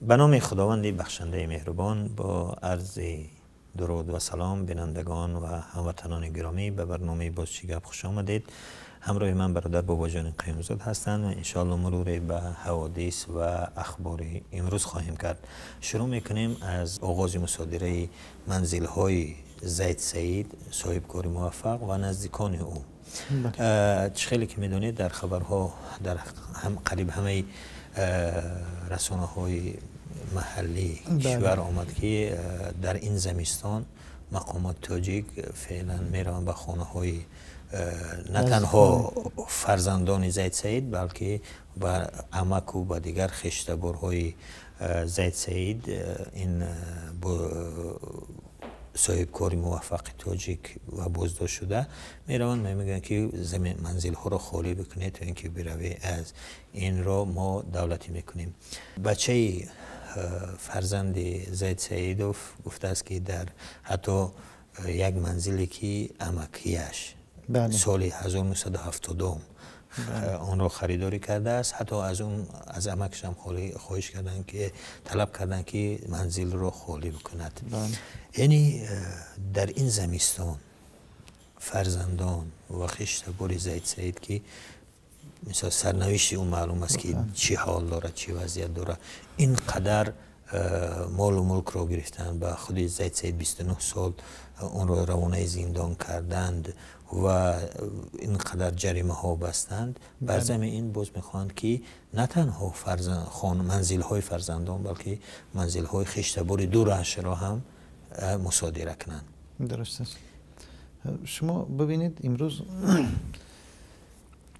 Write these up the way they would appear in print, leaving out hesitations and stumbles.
Ба номи Худованди бахшандаи меҳрубон, бо арзи дуруд ва салом, бинандагон ва ҳамватанони гиромӣ, ба барномаи «Боз чӣ гап» хуш омадед. Ҳамроҳи ман бародар Бобоҷон Қаюмзод ҳастанд ва иншоаллоҳ муруре ба ҳаводис ва ахбори имрӯз хоҳем кард. Шурӯъ мекунем аз оғози мусодираи манзилҳои Зайд Саид, соҳибкори муваффақ, ва наздикони ӯ. Чӣ хеле ки медонед, дар хабарҳо, дар қариб ҳамаи расонаҳои маҳаллии кишвар омад, ки дар ин зимистон мақомоти тоҷик феълан мераванд ба хонаҳои на танҳо фарзандони Зайд Саид, балки ба амаку ба дигар хештаборҳои Зайд Саид, ин соҳибкори муваффақи тоҷик ва боздошт шуда, мераванд, мегӯянд, ки манзилҳоро холӣ бикунед, то ин ки биравӣ аз инро мо давлатӣ мекунем. Бачаи фарзанди Зайд Саидов гуфтааст, ки дар ҳатто як манзиле, ки амакияш соли 1970 онро харидорӣ кардааст, ҳатто аз он аз амакашам хоҳиш карданд, ки талаб карданд, ки манзилро холӣ бикунад. Яъне дар ин зимистон фарзандон ва хештабори Зайд Саид, ки мисол сарнавишти ӯ маълум аст, ки чӣ ҳол дорад, чӣ вазъият дорад, ин қадар молу мулкро гирифтанд, ба худи Зайд Саид 29 сол онро равонаи зиндон карданд ва ин қадар ҷаримаҳо бастанд, бар зами ин боз мехоҳанд, ки на танҳо манзилҳои фарзандон, балки манзилҳои хештабори дурашро ҳам мусодира кунанд. Дуруст аст. Шумо бибинед, имрӯз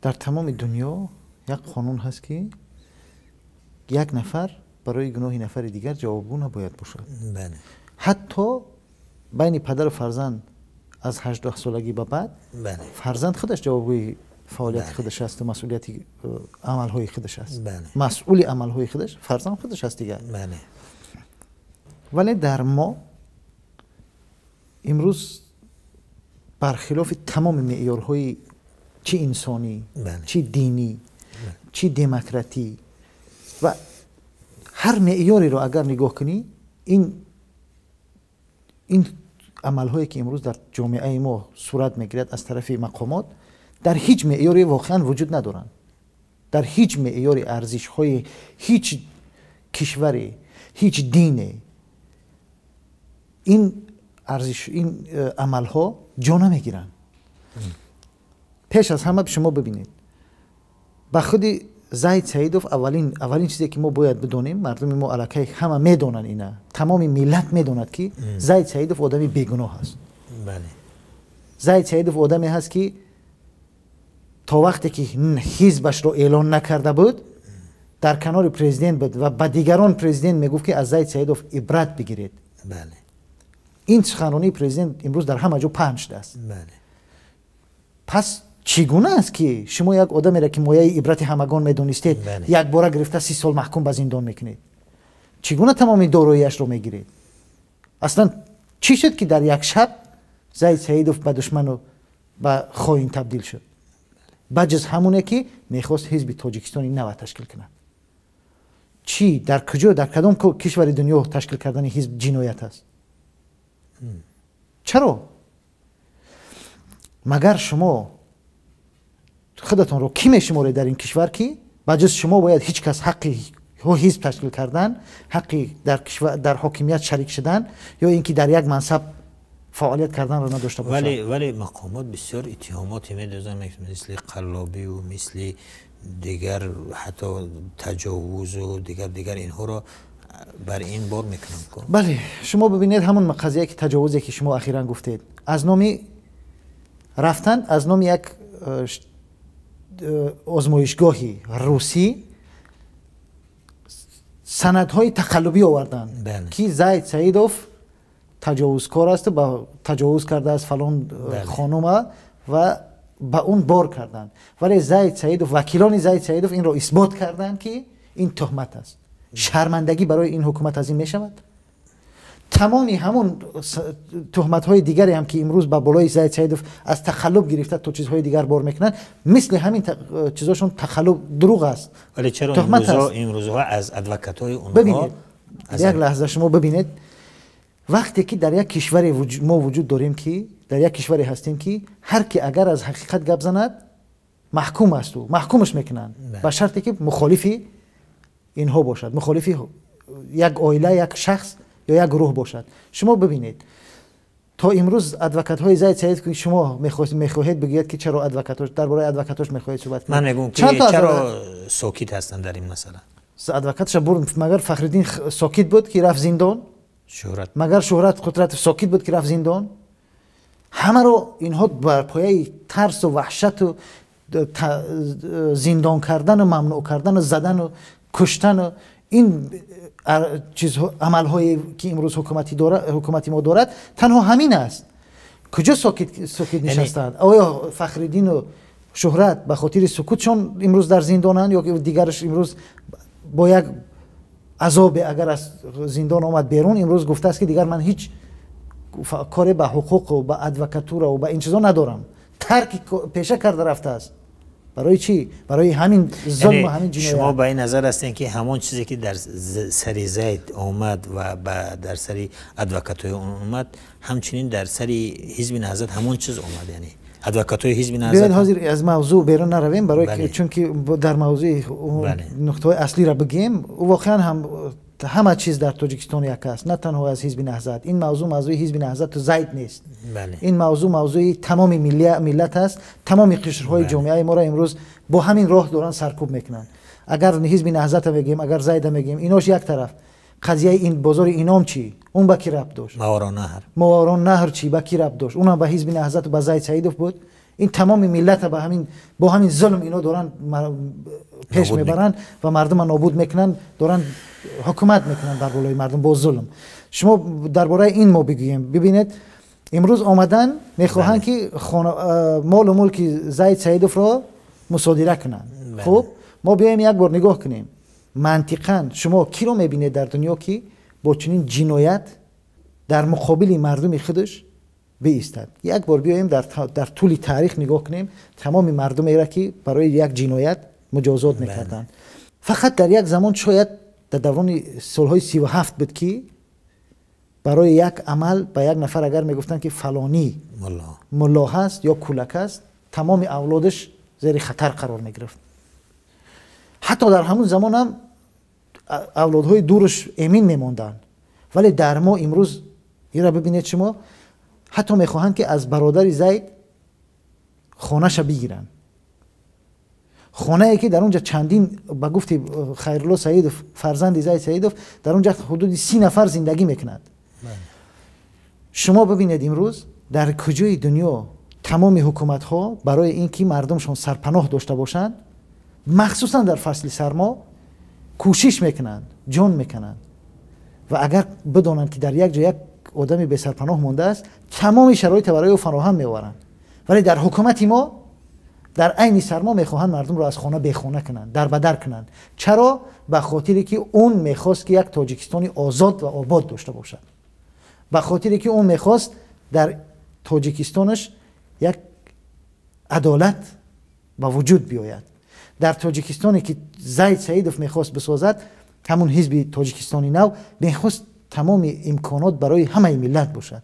дар тамоми дунё як қонун ҳаст, ки як нафар барои гуноҳи нафари дигар ҷавобгӯ набояд бошад. Ҳатто байни падару фарзанд аз 18 солагӣ ба баъд фарзанд худаш ҷавобгӯи фаъолияти худаш асту масъулияти амалҳои худаш аст. Масъули амалҳои худаш фарзанд худаш аст дигар. Вале дар мо имрӯз бархилофи тамоми меъёрҳои чӣ инсонӣ, чӣ динӣ, чӣ демократӣ ва ҳар меъёреро агар нигоҳ кунӣ, ин амалҳое, ки имрӯз дар ҷомеаи мо сурат мегирад аз тарафи мақомот, дар ҳеҷ меъёре воқеан вуҷуд надоранд. Дар ҳеҷ меъёри арзишҳои ҳеҷ кишваре, ҳеҷ дине ин арзиш, ин амалҳо ҷо намегиранд. Пеш аз ҳама шумо бибинед, ба худи Зайд Саидов аввалин чизе, ки мо бояд бидонем, мардуми мо аллакай ҳама медонанд ина, тамоми миллат медонад, ки Зайд Саидов одами бегуноҳ аст. Зайд Саидов одаме ҳаст, ки то вақте ки ҳизбашро эълон накарда буд, дар канори президент буд ва ба дигарон президент мегуфт, ки аз Зайд Саидов ибрат бигиред. Ин суханронии президент имрӯз дар ҳама ҷо паҳн шудааст. Пас чӣ гуна аст, ки шумо як одамеро, ки мояи ибрати ҳамагон медонистед, якбора гирифта 30 сол маҳкум ба зиндон мекунед? Чӣ гуна тамоми дороиашро мегиред? Аслан чӣ шуд, ки дар як шаб Зайд Саидов ба душману ба хоин табдил шуд, ба ҷуз ҳамоне, ки мехост ҳизби Тоҷикистони нава ташкил кунад? Чӣ, дар куҷо, дар кадом кишвари дунё ташкил кардани ҳизб ҷиноят аст? Чаро? Магар шумо худатонро кӣ мешуморед дар ин кишвар, ки ба ҷуз шумо бояд ҳеҷ кас ҳаққи ҳизб ташкил кардан, ҳаққи дар кишвар, дар ҳокимият шарик шудан ё ин ки дар як мансаб фаъолият карданро надошта бошад? Вале мақомот бисёр иттиҳомоте медозанд, мисли қаллобиву мисли дигар, ҳатто таҷовузу дигар инҳоро бар ин бор мекунанд. Бале, шумо бибинед, ҳамон қазия, ки таҷовузе, ки шумо ахиран гуфтед, аз номи рафтан, аз номи як озмоишгоҳи русӣ санадҳои тақаллубӣ оварданд, ки Зайд Саидов таҷовузкор аст, ба таҷовуз кардааст фалон хонума ва ба он бор карданд. Вале Зайд Саидов, вакилони Зайд Саидов инро исбот карданд, ки ин туҳмат аст. Шармандагӣ барои ин ҳукумат аз ин мешавад? Тамоми ҳамон туҳматҳои дигаре ҳам, ки имрӯз ба болои Зайд Саидов аз тақаллуб гирифта то чизҳои дигар бор мекунанд, мисли ҳамин чизошон тақаллуб, дурӯғ аст. Вале чаро имрӯзҳо аз адвокатҳои онҳо Як лаҳза шумо бибинед, вақте ки дар як кишваре мо вуҷуд дорем, ки дар як кишваре ҳастем, ки ҳар ки агар аз ҳақиқат гап занад, маҳкум асту маҳкумаш мекунанд, ба шарте ки мухолифи инҳо бошад, мухолифи як оила, як шахс ё як гурӯҳ бошад. Шумо бибинед, то имрӯз адвокатҳои Зайд Саид, ки шумо мехоҳед бигӯед, ки чаро адвокатош, дар бораи адвокатош мехоҳед суҳбат кунед. Ман мегӯям, ки чаро сокит ҳастанд дар ин масъала. Адвокатша бурд. Магар Фахриддин сокит буд, ки рафт зиндон? Шӯҳрат. Магар Шӯҳрат Қудратов сокит буд, ки рафт зиндон? Ҳамаро инҳо бар пояи тарсу ваҳшату зиндон кардану мамнӯъ кардану задану куштану ин чизҳо, амалҳое ки имрӯз ҳукумати мо дорад, танҳо ҳамин аст. Куҷо сокит нишастанд? Оё Фахриддину Шӯҳрат ба хотири сукутшон имрӯз дар зиндонанд ё дигараш имрӯз бо як азобе агар аз зиндон омад берун, имрӯз гуфтааст, ки дигар ман ҳеҷ коре ба ҳуқуқу ба адвокатурау ба ин чизо надорам, тарки пеша карда рафтааст. Барои чӣ? Барои ҳамин зулму ҳамин ҷиноят. Шумо ба ин назар ҳастем, ки ҳамон чизе ки дар сари Зайд омад ва дар сари адвокатҳои он омад, ҳамчунин дар сари Ҳизби Наҳзат ҳамон чиз омад, яъне адвокатҳои Ҳизби Наҳзат? Биёед, ҳозир аз мавзӯъ берун наравем, барои чунки дар мавзӯи нуқтаҳои аслиро бигӯем. Воқеан ҳам ҳама чиз дар Тоҷикистон як аст, на танҳо аз Ҳизби Наҳзат. Ин мавзӯъ мавзӯи Ҳизби Наҳзату Зайд нест, ин мавзӯъ мавзӯи тамоми миллат аст. Тамоми қишрҳои ҷомеаи моро имрӯз бо ҳамин роҳ доранд саркӯб мекунанд. Агар Ҳизби Наҳзата мегӯем, агар Зайда мегӯем, инош як тараф. Қазияи ин бозори Ином чӣ? Он ба кӣ рабт дошт? Мовароуннаҳр. Мовароуннаҳр чӣ, ба кӣ рабт дошт? Унам ба Ҳизби Наҳзату ба Зайд Саидов буд. Ин тамоми миллата ба ҳамин, бо ҳамин зулм ино доранд пеш мебаранд ва мардума нобуд мекунанд, доранд ҳукумат мекунанд бар болои мардум бо зулм. Шумо дар бораи ин мо бигӯем. Бибинед, имрӯз омадан мехоҳанд, ки молу мулки Зайд Саидовро мусодира кунанд. Хуб, мо биёем, як бор нигоҳ кунем мантиқан. Шумо киро мебинед дар дунё, ки бо чунин ҷиноят дар муқобили мардуми худаш биистад? Як бор биёем, дар тӯли таърих нигоҳ кунем тамоми мардумеро, ки барои як ҷиноят муҷозот мекарданд. Фақат дар як замон, шояд дар даврони солҳои 37 буд, ки барои як амал ба як нафар агар мегуфтанд, ки фалонӣ мулло ҳаст ё кулак аст, тамоми авлодаш зери хатар қарор мегирифт. Ҳатто дар ҳамун замонам авлодҳои дураш эмин мемонданд. Вале дар мо имрӯз ира бибинед, шумо, ҳатто мехоҳанд, ки аз бародари Зайд хонаша бигиранд, хонае ки дар он ҷа чандин, ба гуфти Хайрулло Саидов, фарзанди Зайд Саидов, дар он ҷа ҳудуди 30 нафар зиндагӣ мекунад. Шумо бибинед, имрӯз дар куҷои дунё тамоми ҳукуматҳо барои ин ки мардумшон сарпаноҳ дошта бошанд, махсусан дар фасли сармо, кӯшиш мекунанд, ҷон мекунанд ва агар бидонанд, ки дар як ҷо як одами бесарпаноҳ мондааст, тамоми шароита барои ӯ фароҳам меоваранд? Вале дар ҳукумати мо дар айни сармо мехоҳанд мардумро аз хона бехона кунанд, дарбадар кунанд. Чаро? Ба хотире ки он мехост, ки як Тоҷикистони озод ва обод дошта бошад, ба хотире ки он мехост дар Тоҷикистонаш як адолат ба вуҷуд биёяд. Дар Тоҷикистоне ки Зайд Саидов мехост бисозад, ҳамун Ҳизби Тоҷикистони Нав мехост тамоми имконот барои ҳамаи миллат бошад.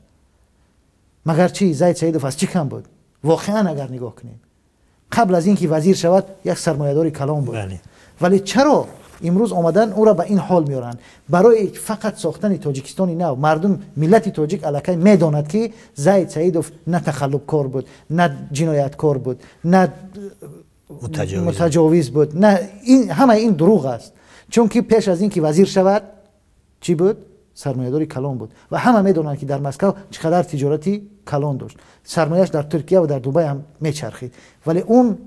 Магар чи Зайд Саидов аз чӣ кам буд? Воқеан агар нигоҳ кунем, қабл аз ин ки вазир шавад, як сармоядори калон буд. Вале чаро имрӯз омадан ӯро ба ин ҳол меоранд? Барои фақат сохтани Тоҷикистони нав. Мардум, миллати тоҷик аллакай медонад, ки Зайд Саидов на тахаллубкор буд, на ҷинояткор буд, на мутаҷовиз буд, на ҳамаи ин дурӯғ аст. Чунки пеш аз ин ки вазир шавад, чӣ буд? Сармоядори калон буд ва ҳама медонанд, ки дар Москав чӣ қадар тиҷорати калон дошт. Сармояш дар Туркия ва дар Дубай ҳам мечархид. Вале он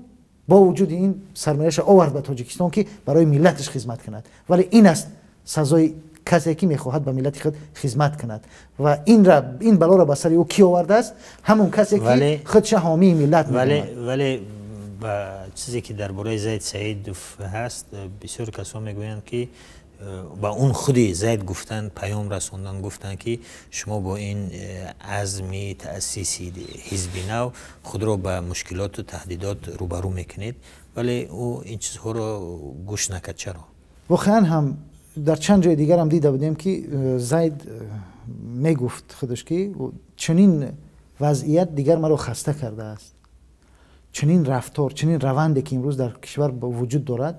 бо вуҷуди ин сармояша овард ба Тоҷикистон, ки барои миллаташ хизмат кунад. Вале ин аст сазои касе, ки мехоҳад ба миллати худ хизмат кунад. Ва ин балоро ба сари ӯ кӣ овардааст? Ҳамон касе, ки худша ҳомии миллат. Вале ба чизе ки дар бораи Зайд Саидов ҳаст, бисёр касон мегӯянд, ки ба он худи Зайд гуфтанд, паём расонданд, гуфтанд, ки шумо бо ин азми таъсиси ҳизби нав худро ба мушкилоту таҳдидот рӯбарӯ мекунед. Вале ӯ ин чизҳоро гӯш накард. Чаро? Воқеан ҳам Дар чанд ҷои дигарам дида будем, ки Зайд мегуфт худаш, ки чунин вазъият дигар маро хаста кардааст, чунин рафтор, чунин раванде, ки имрӯз дар кишвар вуҷуд дорад,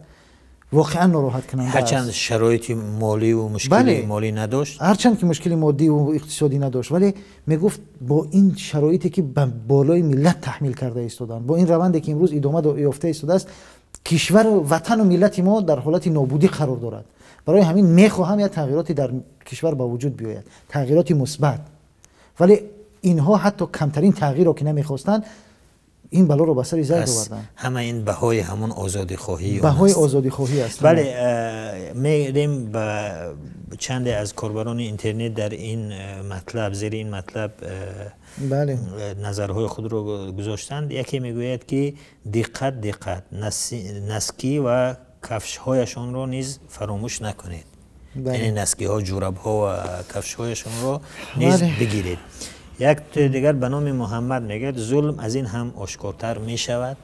воқеан нороҳаткунанда аст. Ҳарчанд шароити моливу мушкили молӣ надошт. Ҳарчанд ки мушкили моддиву иқтисодӣ надошт, вале мегуфт, бо ин шароите, ки ба болои миллат таҳмил карда истоданд, бо ин раванде, ки имрӯз идома ёфта истодааст, кишвару ватану миллати мо дар ҳолати нобудӣ қарор дорад. Барои ҳамин мехоҳам як тағйироте дар кишвар ба вуҷуд биёяд, тағйироти мусбат. Вале инҳо ҳатто камтарин тағйирро ки намехостанд, ин балоро ба сари Зайд оварданд. Ҳама ин баҳои ҳамон озодихоҳӣ. Баҳои озодихоҳӣ аст. Бале, мерем ба чанде аз корбарони интернет, дар ин матлаб, зери ин матлаб назарҳои худро гузоштанд. Яке мегӯяд, ки диққат, диққат, носки ва кафшҳояшонро низ фаромӯш накунед, яъне носкиҳо, ҷурабҳо ва кафшҳояшонро низ бигиред. Як дигар ба номи Муҳаммад мегӯяд, зулм аз ин ҳам ошкортар мешавад.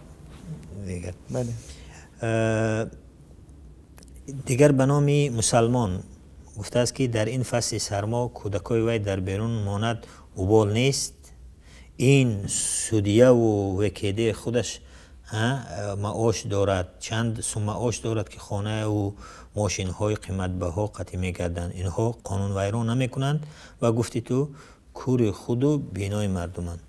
Дигар ба номи Мусалмон гуфтааст, ки дар ин фасли сармо кӯдакои вай дар берун монад, убол нест. Ин судьяву ВКД худаш маош дорад, чанд сум маош дорад, ки хонааву мошинҳои қиматбаҳо қатъӣ мегарданд? Инҳо қонунвайрон намекунанд ва гуфти ту, кури худу бинои мардуманд.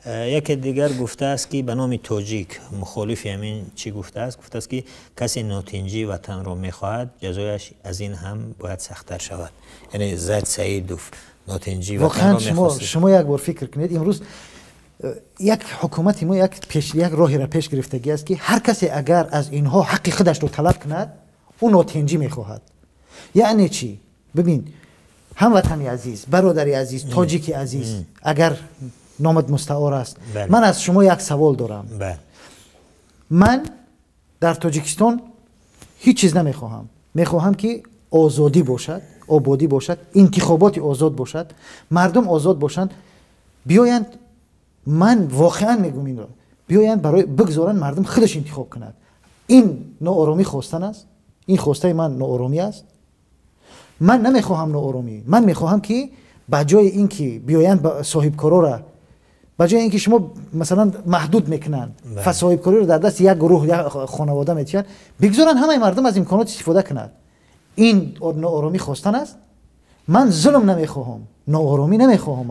Яке дигар гуфтааст, ки ба номи Тоҷик, мухолифи ҳамин чӣ гуфтааст, гуфтааст, ки касе нотинҷии ватанро мехоҳад, ҷазояш аз ин ҳам бояд сахттар шавад. Яъне Зайд Саидов нотинҷии ватанро мехост. Шумо як бор фикр кунед, имрӯз як ҳукумати мо як роҳеро пеш гирифтагӣ аст, ки ҳар касе агар аз инҳо ҳаққи худашро талаб кунад, ӯ нотинҷӣ мехоҳад. Яъне чӣ? Бибин, ҳамватани азиз, бародари азиз, тоҷики азиз, агар номат мустаор аст, ман аз шумо як савол дорам. Ман дар Тоҷикистон ҳеҷ чиз намехоҳам, мехоҳам, ки озодӣ бошад, ободӣ бошад, интихоботи озод бошад, мардум озод бошанд. Биёянд, ман воқеан мегӯм инро, биёянд, барои бигзоранд мардум худаш интихоб кунад. Ин нооромӣ хостан аст? Ин хостаи ман нооромӣ аст? Ман намехоҳам нооромӣ. Ман мехоҳам, ки ба ҷои ин ки биёянд соҳибкорора, ба ҷои ин ки шумо масалан маҳдуд мекунанд, соҳибкориро дар дасти як гурӯҳ, як хонавода метиҳанд, бигзоранд ҳамаи мардум аз имконот истифода кунад. Ин нооромӣ хостан аст? Ман зулм намехоҳам, нооромӣ намехоҳам,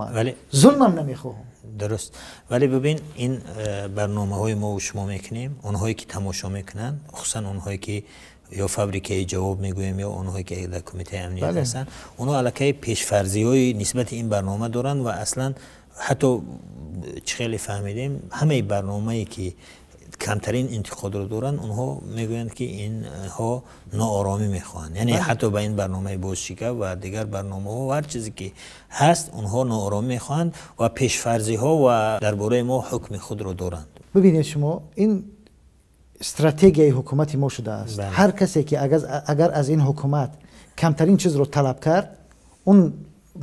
зулмам намехоҳам. Дуруст, вале бибин, ин барномаҳои мо шумо мекунем, онҳое ки тамошо мекунанд, хусусан онҳое ки ё фабрикаи ҷавоб мегӯем, ё онҳое ки дар Кумитаи амният ҳастанд, онҳо аллакай пешфарзиҳои нисбати ин барнома доранд. Ва аслан ҳатто чӣ хеле фаҳмидем, ҳамаи барномае ки камтарин интиқодро доранд, онҳо мегӯянд, ки инҳо нооромӣ мехоҳанд. Яъне ҳатто ба ин барномаи бозшика ва дигар барномаҳо ва ҳар чизе ки ҳаст, онҳо нооромӣ мехоҳанд ва пешфарзиҳо ва дар бораи мо ҳукми худро доранд. Бибинед шумо, ин стратегияи ҳукумати мо шудааст. Ҳар касе ки агар аз ин ҳукумат камтарин чизро талаб кард, он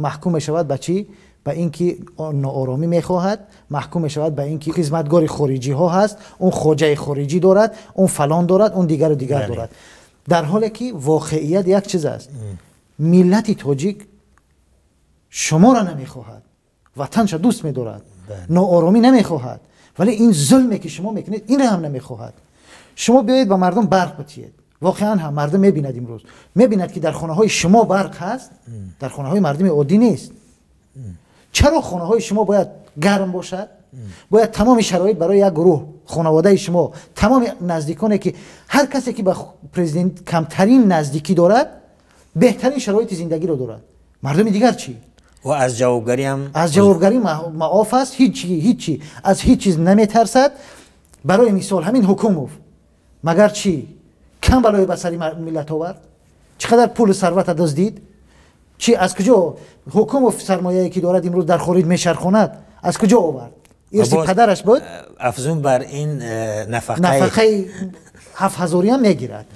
маҳкум мешавад ба чӣ? Ба ин ки нооромӣ мехоҳад, маҳкум мешавад ба ин ки хизматгори хориҷиҳо ҳаст, он хоҷаи хориҷӣ дорад, он фалон дорад, он дигару дигар дорад. Дар ҳоле ки воқеият як чиз аст: миллати тоҷик шуморо намехоҳад, ватанша дӯст медорад, нооромӣ намехоҳад, вале ин зулме ки шумо мекунед, инро ҳам намехоҳад. Шумо биёед, ба мардум барқ битиед. Воқеан ҳам мардум мебинад, имрӯз мебинад, ки дар хонаҳои шумо барқ ҳаст, дар хонаҳои мардуми оддӣ нест. Чаро хонаҳои шумо бояд гарм бошад, бояд тамоми шароит барои як гурӯҳ хонаводаи шумо, тамоми наздиконе ки ҳар касе ки ба президент камтарин наздикӣ дорад, беҳтарин шароити зиндагиро дорад? Мардуми дигар чӣ? Ва аз ҷавобгариам. Аз ҷавобгарӣ маоф аст, ҳичи ҳичи аз ҳеҷ чиз наметарсад. Барои мисол, ҳамин Ҳукумов магар чӣ кам балое ба сари миллат овард? Чӣ қадар пулу сарвата дуздид? Чи аз куҷо Ҳукумов сармояе ки дорад, имрӯз дар хориҷ мешархонад, аз куҷо овард? Ирси падараш буд? Афзун бар ин нафақаи 7000-иам мегирад.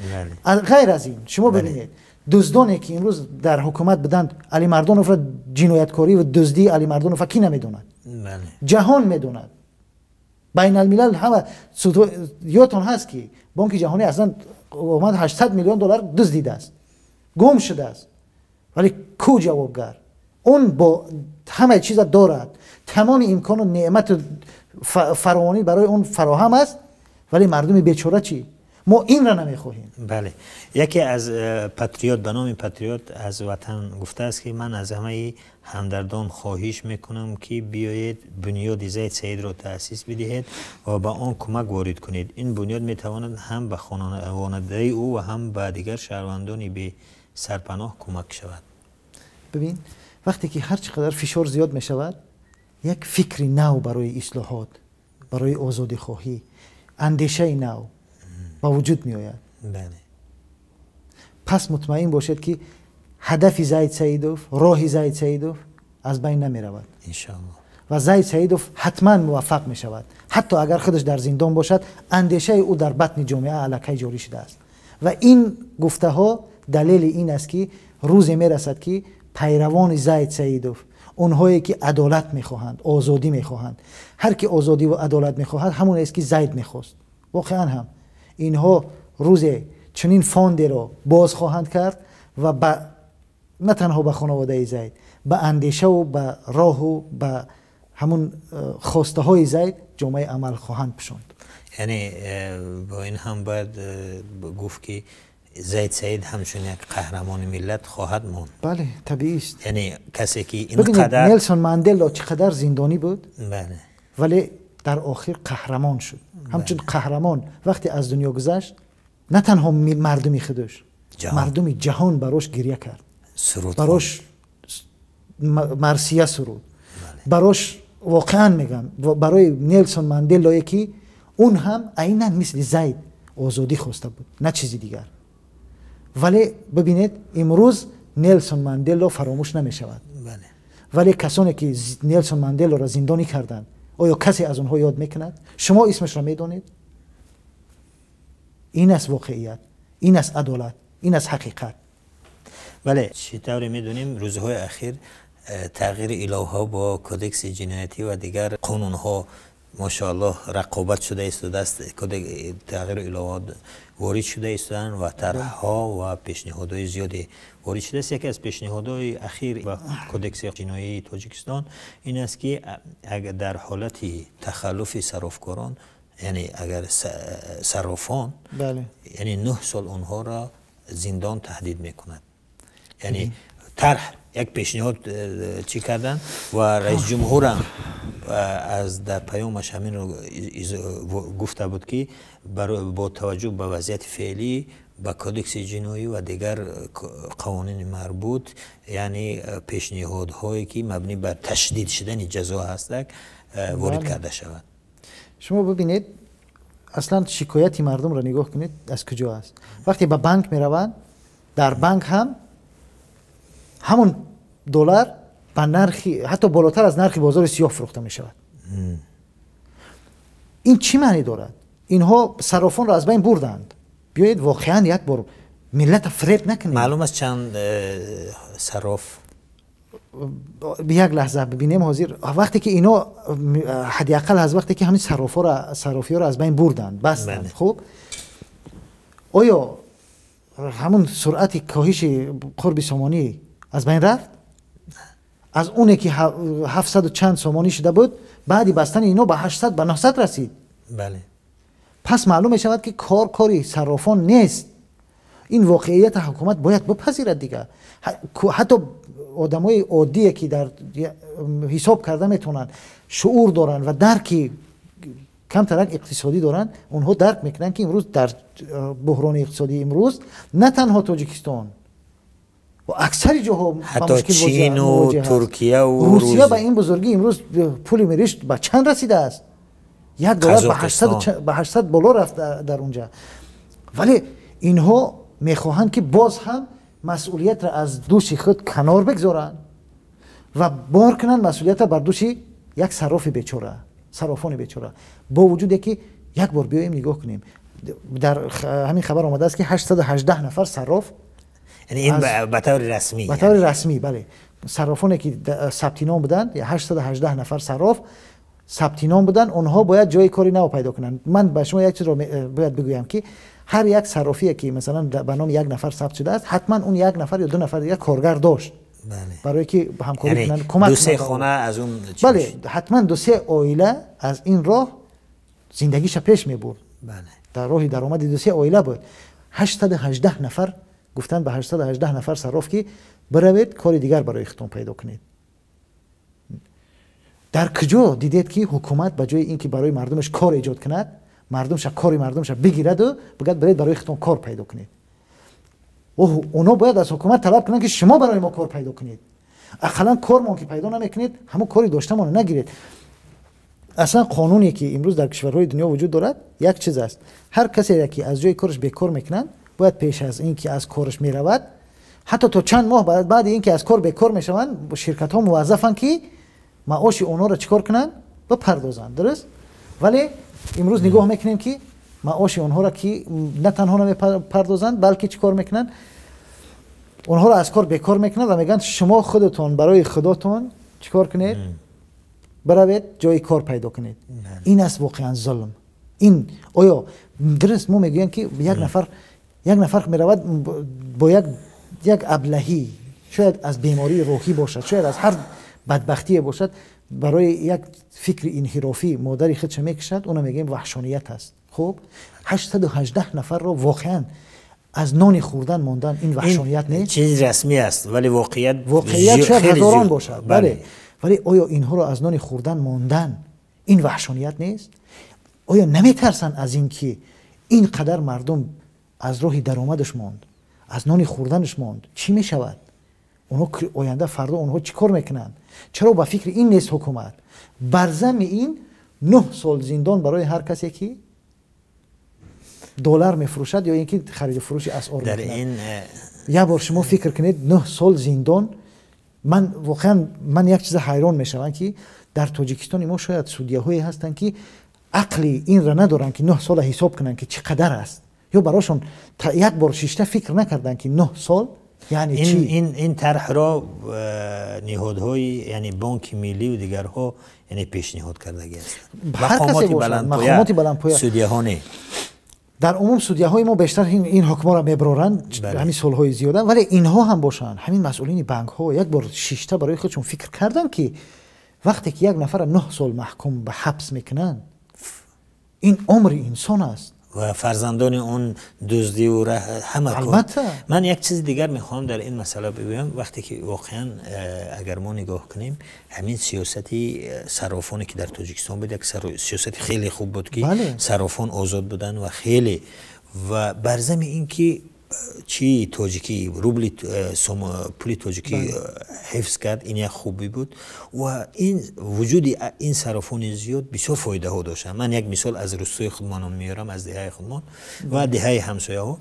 Ғайр аз ин, шумо бибинед, дуздоне ки имрӯз дар ҳукумат буданд, Алимардоновро, ҷинояткорӣ ва дуздии Алимардонова кӣ намедонад? Ҷаҳон медонад, байналмилал ҳама. Ёдтон ҳаст, ки Бонки Ҷаҳонӣ аслан омад, 800 миллион доллар дуздидааст. Гум шудааст. Вале ку ҷавобгар? Он бо ҳамаи чиза дорад, тамоми имкону неъмату фаровонӣ барои он фароҳам аст, вале мардуми бечора чӣ? Мо инро намехоҳем. Бале, яке аз патриот ба номи патриот аз ватан гуфтааст, ки ман аз ҳамаи ҳамдардон хоҳиш мекунам, ки биёед бунёди Зайд Саидро таъсис бидиҳед ва ба он кӯмак ворид кунед. Ин бунёд метавонад ҳам ба хонаводаи ӯ ва ҳам ба дигар шаҳрвандони бесарпаноҳ кӯмак шавад. Бибин, вақте ки ҳар чӣ қадар фишор зиёд мешавад, як фикри нав барои ислоҳот, барои озодихоҳӣ, андешаи нав ба вуҷуд меояд. Пас мутмаин бошед, ки ҳадафи Зайд Саидов, роҳи Зайд Саидов аз байн намеравад. Иншоаллоҳ. Ва Зайд Саидов ҳатман муваффақ мешавад. Ҳатто агар худаш дар зиндон бошад, андешаи ӯ дар батни ҷомеа аллакай ҷорӣ шудааст. Ва ин гуфтаҳо далели ин аст, ки рӯзе мерасад, ки пайравони Зайд Саидов, онҳое ки адолат мехоҳанд, озодӣ мехоҳанд, ҳар ки озодӣ ва адолат мехоҳад, ҳамон аст, ки Зайд мехост. Воқеан ҳам инҳо рӯзе чунин фондеро боз хоҳанд кард ва на танҳо ба хонаводаи Зайд, ба андешаву ба роҳу ба ҳамун хостаҳои Зайд ҷомаи амал хоҳанд пӯшонд. Яъне бо ин ҳам бояд гуфт, ки Зайд Саид ҳамчун як қаҳрамони миллат хоҳад монд. Бале, табиист. Яъне касе ки ин бибинед, қадар Нелсон Мандело чӣ қадар зиндонӣ буд, вале дар охир қаҳрамон шуд. Ҳамчун қаҳрамон вақте аз дунё гузашт, на танҳо мардуми худаш, мардуми ҷаҳон барош гиря кард, барош марсия суруд, барош. Воқеан мегӯям, барои Нелсон Манделое, ки он ҳам айнан мисли Зайд озодӣ хоста буд, на чизи дигар. Вале бибинед, имрӯз Нелсон Мандело фаромӯш намешавад. Вале касоне ки Нелсон Манделоро зиндонӣ карданд, оё касе аз онҳо ёд мекунад? Шумо исмашро медонед? Ин аст воқеият, ин аст адолат, ин аст ҳақиқат. Бале, чӣ тавре медонем, рӯзҳои ахир тағйири иловаҳо бо кодекси ҷиноятӣ ва дигар қонунҳо, мошоаллоҳ, рақобат шуда истодааст. Тағйиру иловаҳо ворид шуда истодаанд ва тарҳҳо ва пешниҳодҳои зиёде ворид шудааст. Яке аз пешниҳодҳои ахир ба кодекси ҷиноии Тоҷикистон ин аст, ки дар ҳолати тахаллуфи саррофкорон, яъне агар саррофон, яъне 9 сол онҳоро зиндон таҳдид мекунад. Яъне тарҳ, як пешниҳод чӣ карданд ва раисҷумҳурам аз дар паёмаш ҳаминро гуфта буд, ки бо таваҷҷӯҳ ба вазъияти феълӣ ба кодекси ҷиноӣ ва дигар қавонини марбут, яъне пешниҳодҳое, ки мабнӣ бар ташдид шудани ҷазо ҳастак, ворид карда шавад. Шумо бибинед, аслан шикояти мардумро нигоҳ кунед, аз куҷо аст. Вақте ба банк мераванд, дар банк ҳам ҳамон доллар ба нархи ҳатто болотар аз нархи бозори сиёҳ фурӯхта мешавад. Ин чӣ маъне дорад? Инҳо саррофонро аз байн бурданд. Биёед, воқеан як бор миллата фиреб накунем. Маълум аст чанд сарроф? Як лаҳза, бибинем ҳозир. Вақте ки ино ҳадди ақал аз вақте ки ҳамин саррофиҳоро аз байн бурданд, бастанд, хуб, оё ҳамун суръати коҳиши қурби сомонӣ аз байн рафт? Аз оне ки ҳафтсаду чанд сомонӣ шуда буд, баъди бастани ино ба 800, ба 900 расид. Пас маълум мешавад, ки кор кори саррофон нест. Ин воқеията ҳукумат бояд бипазирад дигар. Ҳатто одамои оддие, ки дар ҳисоб карда метавонанд, шуур доранд ва дарки камтарак иқтисодӣ доранд, онҳо дарк мекунанд, ки имрӯз дар буҳрони иқтисодии имрӯз на танҳо Тоҷикистон, аксари ҷоҳо. Ҳатто Чину Туркия. Русия ба ин бузургӣ имрӯз пули мириш ба чанд расидааст? 1 доллар ба 800 боло рафт дар унҷа. Вале инҳо мехоҳанд, ки боз ҳам масъулиятро аз дӯши худ канор бигзоранд ва бор кунанд масъулиятро бар дӯши як саррофи бечора, саррофони бечора. Бо вуҷуде ки як бор биёем нигоҳ кунем, дар ҳамин хабар омадааст, ки 818 нафар сарроф. Ин ба таври расмӣ? Ба таври расмӣ, бале. Саррофоне, ки сабти ном буданд, 818 нафар сарроф сабти ном буданд, онҳо бояд ҷои кори нав пайдо кунанд. Ман ба шумо як чизро бояд бигӯям, ки Ҳар як саррофие ки масалан ба номи як нафар сабт шудааст, ҳатман он як нафар ё ду нафар дигар коргар дошт барое ки ҳамкорӣ кунанд, кӯмак ду се хона аз он. Бале, ҳатман ду се оила аз ин роҳ зиндагиша пеш мебурд. Дар роҳи даромади ду се оила буд. 818 нафар гуфтанд ба 818 нафар сарроф, ки биравед, кори дигар барои худтон пайдо кунед. Дар куҷо дидед, ки ҳукумат ба ҷои ин ки барои мардумаш кор эҷод кунад, мардумша, кори мардумша бигираду бигӯяд, биред, барои худтон кор пайдо кунед? Оно бояд аз ҳукумат талаб кунанд, ки шумо барои мо кор пайдо кунед, ақаллан кормон ки пайдо намекунед, ҳамон кори доштамонро нагиред. Аслан қонуне ки имрӯз дар кишварҳои дунё вуҷуд дорад, як чиз аст: ҳар касе ки аз ҷои кораш бекор мекунанд, бояд пеш аз ин ки аз кораш меравад, ҳатто то чанд моҳ баъди ин ки аз кор бекор мешаванд, ширкатҳо муваззафанд, ки маоши онҳоро чӣ кор кунанд? Бипардозанд. Дуруст? Вале имрӯз нигоҳ мекунем, ки маоши онҳоро ки на танҳо намепардозанд, балки чӣ кор мекунанд? Онҳоро аз кор бекор мекунанд ва мегӯянд, шумо худатон барои худотон чӣ кор кунед? Биравед, ҷои кор пайдо кунед. Ин аст воқеан зулм. Ин оё дуруст? Мо мегӯям, ки як нафар меравад бо як аблаҳӣ, шояд аз бемории рӯҳӣ бошад, шояд аз ҳар бадбахтие бошад, барои як фикри инҳирофӣ модари худша мекушад. Уна мегӯем, ваҳшоният аст. Хуб, 818 нафарро воқеан аз нони хӯрдан мондан, ин ваҳшоният нест? Чизи расмӣ аст, вале воқеият воқеият шояд ҳазорон бошад. Бале, вале оё инҳоро аз нони хӯрдан мондан, ин ваҳшоният нест? Оё наметарсанд аз ин ки ин қадар мардум аз роҳи даромадаш монд, аз нони хӯрданаш монд? Чӣ мешавад онҳо оянда, фардо онҳо чӣ кор мекунанд? Чаро ба фикри ин нест ҳукумат? Бар замми ин 9 сол зиндон барои ҳар касе ки доллар мефурӯшад ё ин ки хариду фурӯши асъор. Як бор шумо фикр кунед, 9 сол зиндон. Ман воқеан, ман як чиза ҳайрон мешавам, ки дар Тоҷикистони мо шояд судяҳое ҳастанд, ки ақли инра надоранд, ки 9 сола ҳисоб кунанд, ки чӣ қадар аст, ё барошон як бор шишта фикр накарданд, ки 9 сол яъне чӣ. Ин тарҳро ниҳодҳои, яъне Бонки Миллию дигарҳо, яъне пешниҳод кардагӣ ҳастанд. Мақомоти баландпоя. Судяҳо не. Дар умум судяҳои мо бештар ин ҳукмҳоро мебароранд, ҳамин солҳои зиёда. Вале инҳо ҳам бошанд, ҳамин масъулини банкҳо як бор шишта барои худшон фикр карданд, ки вақте ки як нафара 9 сол маҳкум ба ҳабс мекунанд, ин умри инсон аст. Ва фарзандони он дуздиву ҳама. Албатта. Ман як чизи дигар мехоҳам дар ин масъала бигӯям. Вақте ки воқеан агар мо нигоҳ кунем, ҳамин сиёсати саррофоне ки дар Тоҷикистон буд, як сиёсати хеле хуб буд, ки саррофон озод буданд ва хеле, ва бар зами ин ки чӣ тоҷикӣ, рубли, пули тоҷикӣ ҳифз кард, ин як хубӣ буд. Ва ин вуҷуди ин саррофони зиёд бисёр фоидаҳо доштанд. Ман як мисол аз рустои худмон меорам, аз деҳаи худмон ва деҳаи ҳамсояҳо.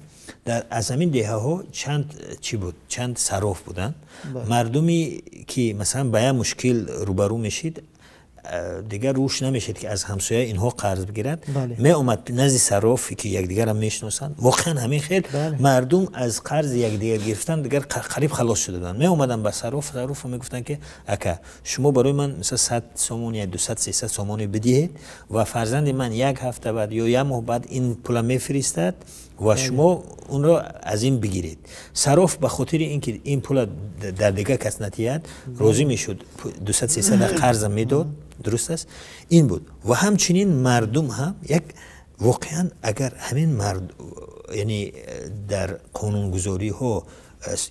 Аз ҳамин деҳаҳо чанд чӣ буд, чанд сарроф буданд. Мардуме ки масалан ба як мушкил рӯбарӯ мешид, дигар рӯш намешид, ки аз ҳамсоя инҳо қарз бигирад, меомад назди сарроф, ки якдигарам мешиносанд. Воқеан ҳамин хел мардум аз қарзи якдигар гирифтан дигар қариб халос шуда буданд. Меомаданд ба сарроф, сарроф мегуфтанд, ки ака, шумо барои ман мисал 100 сомон я 200, 300 сомоне бидиҳед ва фарзанди ман як ҳафта баъд ё як моҳ баъд ин пула мефиристад ва шумо онро аз ин бигиред. Сарроф ба хотири ин ки ин пула дар дигар кас натиҳад, розӣ мешуд, 200, 300 қарза медод. Дуруст аст, ин буд. Ва ҳамчунин мардум ҳам як воқеан агар ҳамин мард, яъне дар қонунгузориҳо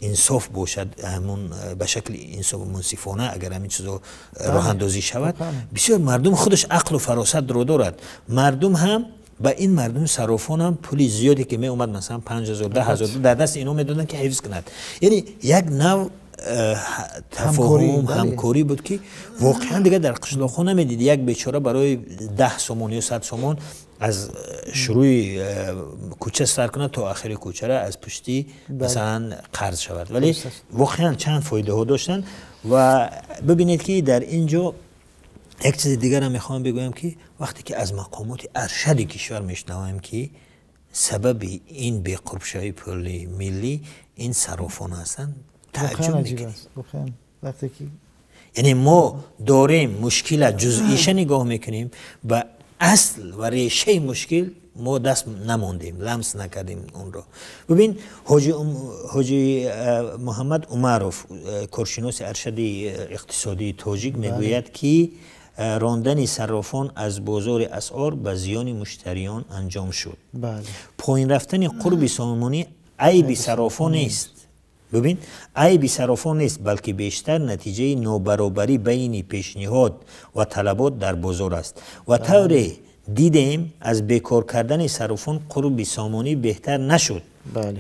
инсоф бошад, ҳамун ба шакли инсофу мунсифона агар ҳамин чизо роҳандозӣ шавад, бисёр мардум худаш ақлу фаросатро дорад. Мардум ҳам ба ин мардуми саррофон ҳам пули зиёде ки меомад, масалан 5000, 10 000, дар дасти инҳо медоданд, ки ҳифз кунад. Яъне як нав тафоҳум, ҳамкорӣ буд, ки воқеан дигар дар қишлоқҳо намедид, як бечора барои 10 сомон ё 100 сомон аз шурӯи кӯча сар кунад то ахири кӯчара аз пуштӣ масалан қарз шавад. Вале воқеан чанд фоидаҳо доштанд. Ва бибинед, ки дар ин ҷо як чизи дигарам мехоҳам бигӯям, ки вақте ки аз мақомоти аршади кишвар мешунавем, ки сабаби ин беқурбшавии пули миллӣ ин саррофон ҳастанд, таъҷуб мекунем. Яъне мо дорем мушкила ҷузъиша нигоҳ мекунем ба Асл ва решаи мушкил мо даст намондем, ламс накардем онро. Бибин, Ҳоҷи Муҳаммад Умаров, коршиноси аршади иқтисодии тоҷик, мегӯяд, ки рондани саррофон аз бозори асъор ба зиёни муштариён анҷом шуд. Поин рафтани қурби сомонӣ айби саррофон нест. Бибин, айби саррофон нест, балки бештар натиҷаи нобаробарӣ байни пешниҳод ва талабот дар бозор аст. Ва тавре дидем, аз бекор кардани саррофон қурби сомонӣ беҳтар нашуд.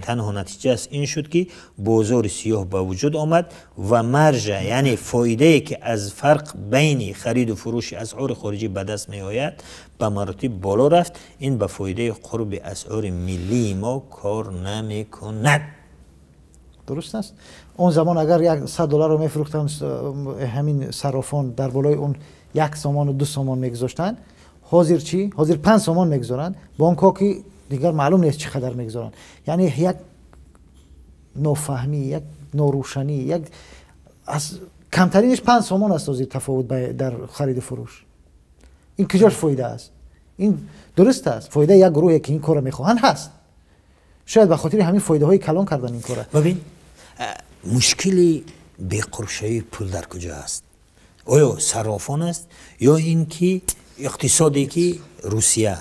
Танҳо натиҷааш ин шуд, ки бозори сиёҳ ба вуҷуд омад ва маржа, яъне фоидае, ки аз фарқ байни хариду фурӯши асъори хориҷӣ ба даст меояд, ба маротиб боло рафт. Ин ба фоидаи қурби асъори миллии мо кор намекунад. Дуруст аст. Он замон агар 100 долларро мефурӯхтанд, ҳамин саррофон дар болои он 1 сомону 2 сомон мегузоштанд. Ҳозир чӣ? Ҳозир 5 сомон мегузоранд. Бонкҳо ки дигар маълум нест, чӣ қадар мегузоранд. Яъне як нофаҳмӣ, як норӯшанӣ, як аз камтаринаш 5 сомон аст ҳозир тафовут дар хариду фурӯш. Ин куҷош фоида аст? Ин дуруст аст, фоидаи як гурӯҳе, ки ин корро мехоҳанд, ҳаст. Шояд ба хотири ҳамин фоидаҳои калон кардан ин кора. Бибин, мушкили беқурбшавии пул дар куҷо аст? Оё саррофон аст ё ин ки иқтисоде, ки Русия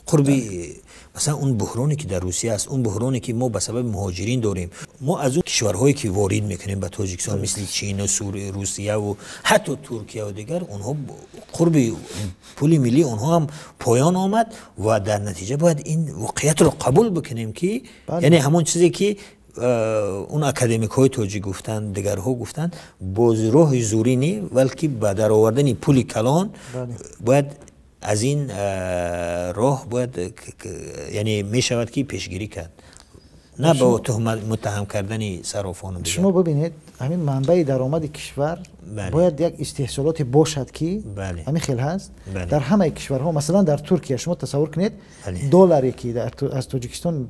қурби, масалан, он буҳроне, ки дар Русия аст, он буҳроне, ки мо ба сабаби муҳоҷирин дорем, мо аз он кишварҳое, ки ворид мекунем ба Тоҷикистон, мисли Чину Русияву ҳатто Туркияву дигар, онҳо қурби пули миллии онҳо ҳам поён омад. Ва дар натиҷа бояд ин воқеиятро қабул бикунем, ки яъне ҳамон чизе, ки он академикҳои тоҷик гуфтанд, дигарҳо гуфтанд, боз роҳи зӯрӣ не, балки ба даровардани пули калон бояд аз ин роҳ бояд, яъне мешавад, ки пешгирӣ кард, на ба муттаҳам кардани саррофону. Шумо бибинед, ҳамин манбаи даромади кишвар бояд як истеҳсолоте бошад, ки ҳамин хел ҳаст дар ҳамаи кишварҳо. Масалан, дар Туркия шумо тасаввур кунед, долларе, ки аз Тоҷикистон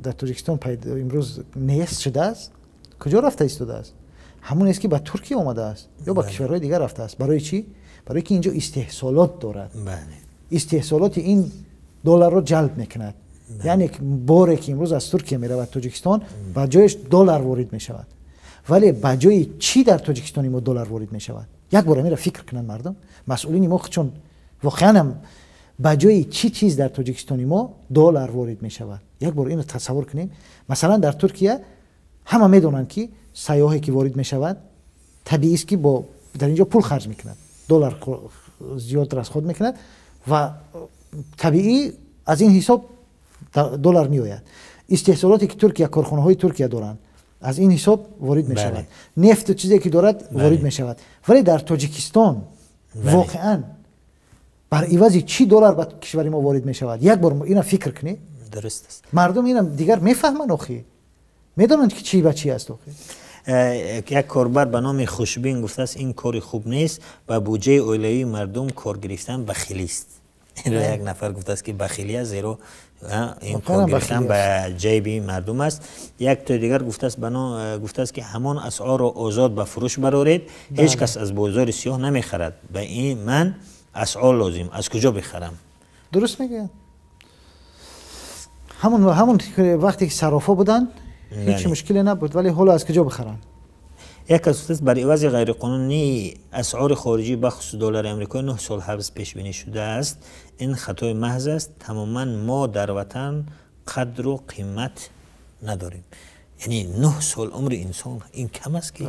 дар Тоҷикистон имрӯз нест шудааст, куҷо рафта истодааст? Ҳамонест, ки ба Туркия омадааст ё ба кишварҳои дигар рафтааст. Барои чӣ? Барои ки инҷо истеҳсолот дорад. Истеҳсолоти ин долларро ҷалб мекунад. Яъне боре, ки имрӯз аз Туркия меравад Тоҷикистон, ба ҷояш доллар ворид мешавад. Вале ба ҷои чӣ дар Тоҷикистони мо доллар ворид мешавад? Як бор амира фикр кунанд мардум, масъулини мо чун воқеанам ба ҷои чӣ чиз дар Тоҷикистони мо доллар ворид мешавад, як бор инро тасаввур кунем. Масалан, дар Туркия ҳама медонанд, ки сайёҳе, ки ворид мешавад, табиист, ки бо дар инҷо пул харҷ мекунад, доллар зиёд расход мекунад ва табиӣ аз ин ҳисоб доллар меояд. Истеҳсолоте, ки Туркия, корхонаҳои Туркия доранд, аз ин ҳисоб ворид мешавад. Нефту чизе, ки дорад, ворид мешавад. Вале дар Тоҷикистон воқеан бар ивази чӣ доллар ба кишвари мо ворид мешавад? Як бор ина фикр кунед. Дуруст аст. Мардум ина дигар мефаҳманд охи, медонанд, ки чӣ ба чӣ аст охи. Як корбар ба номи Хушбин гуфтааст: «Ин кори хуб нест, ба буҷаи оилавии мардум кор гирифтан бахилист». Инро як нафар гуфтааст, ки бахилӣ аст, зеро ин кор гирифтан ба ҷайби мардум аст. Як тои дигар гуфтааст, гуфтааст, ки ҳамон асъорро озод ба фурӯш бароред, ҳеҷ кас аз бозори сиёҳ намехарад. Ба ин ман асъор лозим, аз куҷо бихарам? Дуруст мегӯяд. Ҳамон вақте ки саррофҳо буданд, ҳеҷ мушкиле набуд, вале ҳоло аз куҷо бихаранд? Як кас гуфтааст: бар ивази ғайриқонунии асъори хориҷӣ, бахусус доллари амрикоӣ, 9 сол ҳабс пешбинӣ шудааст. Ин хатои маҳз аст тамоман. Мо дар ватан қадру қимат надорем. Яъне 9 сол умри инсон ин кам аст, ки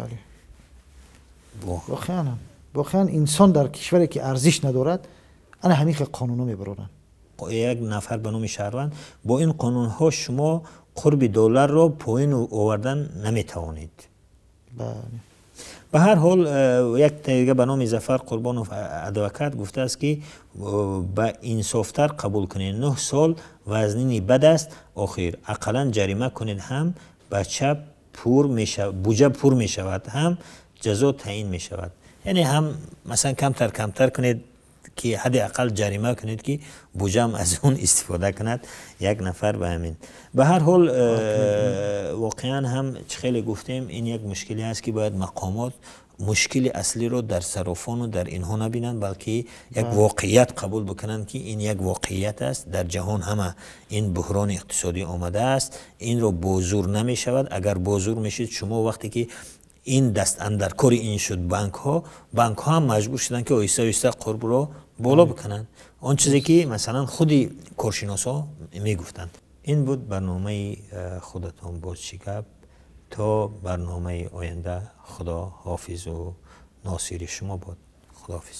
Воқеан, инсон дар кишваре, ки арзиш надорад, ана ҳамин хел қонунҳо мебароранд. Як нафар ба номи Шаҳрванд: «Бо ин қонунҳо шумо қурби долларро поин овардан наметавонед». Ба ҳар ҳол, як дига ба номи Зафар Қурбонов, адвокат, гуфтааст, ки ба инсофтар қабул кунед, 9 сол вазнини бад аст охир, ақаллан ҷарима кунед, ҳам бача буҷа пур мешавад, ҳам ҷазо таъин мешавад. Яъне ҳам масалан камтар камтар кунед, ки ҳадди ақал ҷарима кунед, ки буҷаам аз он истифода кунад. Як нафар ба ҳамин. Ба ҳар ҳол, воқеан ҳам, чӣ хеле гуфтем, ин як мушкиле аст, ки бояд мақомот Мушкили аслиро дар саррофону дар инҳо набинанд, балки як воқеият қабул бикунанд, ки ин як воқеият аст. Дар ҷаҳон ҳама ин буҳрони иқтисодӣ омадааст, инро бо зур намешавад. Агар бо зур мешид, шумо вақте ки ин дастандаркори ин шуд, банкҳо ҳам маҷбур шуданд, ки оҳиста оҳиста қурбро боло бикунанд, он чизе ки, масалан, худи коршиносҳо мегуфтанд. Ин буд барномаи худатон «Боз чӣ гап». То барномаи оянда Худо ҳофизу носири шумо бод. Худоҳофиз.